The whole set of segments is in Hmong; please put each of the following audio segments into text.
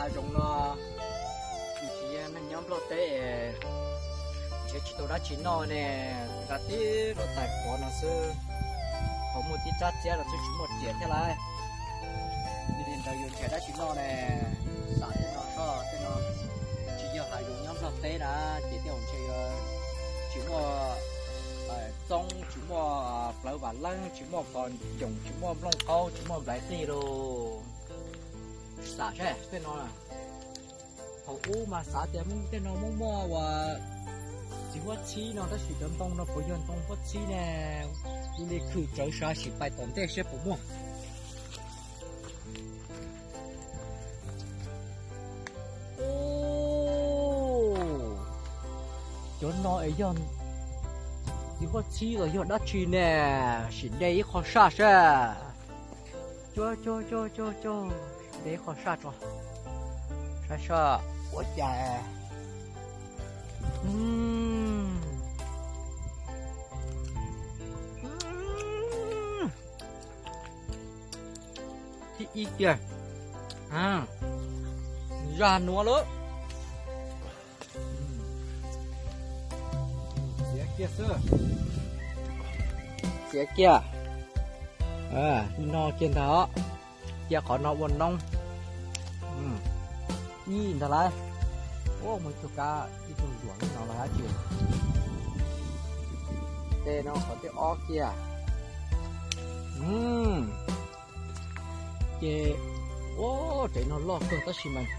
Hav zoov no, kuv tsis yog neeg nyob Nplog teb, ntshe tsis tau dab tsi noj ne, nqa tib lub tais quav no xwb, thaum muaj tib tsab txiab no xwb tsis muaj riam thiab lauj. Yog li ntawd yuav nrhiav dab tsi noj ne, xav tej no soj tej no, tsis yog hav zoov nyob Nplog teb na, ces tej zaum ntshe yuav tsis muaj txoob, tsis muaj plawv vam leeb, tsis muaj pos ncoom, tsis muaj nplooj qaub, tsis muaj nplaiv qij lauj. Xav saib tej no, thaum ub mas xav tias tej no muaj muaj uas txiv huab txhib no tab sis cov ntoo no puas yog ntoo huab txhib ne, cia li khwm tsawv sav sim pais tom ntej saib puas muaj. Cov no es yog txiv huab txhib los yog dab tsi ne, sim de ib qho saj saib. Cuag cuag cuag cuag cuag, de ib qho saj tso, saib saj ua cas. Thib ib kiag, zaj nuav lawm. Txiav kiag xwb, txiav kiag, no kiag ntag os. Cia qhov no ua noob. Ib ntag lauj. Ua muaj ib tug kab ib tug zuam li no los dab tsi. Tej no qhov thib ob kiag. Ces, ua, tsev no loj kawg tab sis mas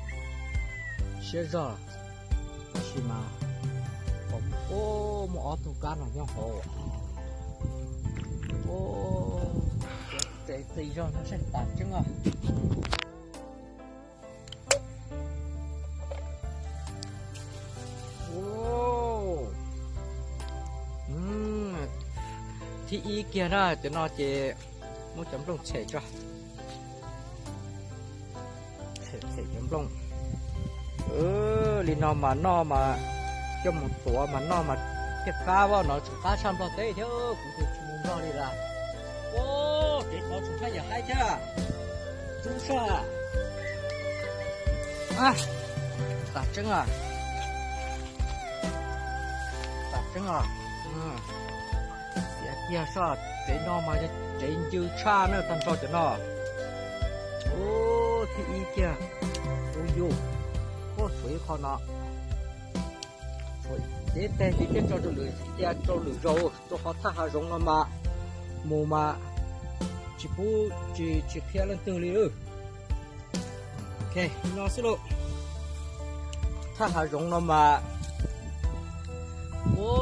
siab zog, tab sis mas, ua, muaj ob tug kab no nyob hauv. Tsev qis zog no saib tas tseeb os. Thib ib kiag na, cov no ces muab cov nplooj tshem tso. Tshem cov nplooj. Li no mas noj mas, coj mus tuav mas noj mas thiaj qab, no tseem qab tshaj Nplog teb thiab, kuv tus tsis mus Nplog li lawm. Ua, kev tov tseem haj yam haib thiab. Rub soj. Tas tseeb, tas tseeb os. Txiav kiag soj, tsev no mas yog tsev ncw tshaj na tag nrho cov no. Ua, thib ib kiag, ua yus, ua tshuav ib qho no. Tshuav ib teg ces thiaj tso rau lwm, cia rau lwm zaus rau qhov thaj hav zoov no mas mus mas tsis pub, tsis, tsis qhia leej twg li. Ok, no xwb lauj. Thaj hav zoov no mas, ua,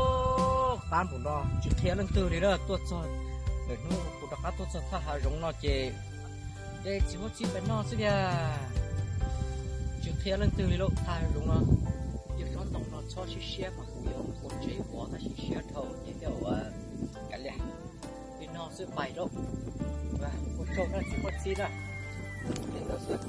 qab npaum no tsis qhia leej twg li na, tuaj txog, hnub kuv rov qab tuaj txog thaj hav zoov no ces de txiv huab txhib pais noj xwb tiag. Tsis qhia leej twg li lauj, thaj hav zoov no. Yog tsob ntoo no txhob siab siab mas kuv yuav ua tsev vov tag siab dhau ces thiaj ua kav liam. Li no xwb pais lauj. Ua tsaug na txiv huab txhib na. Li no xwb.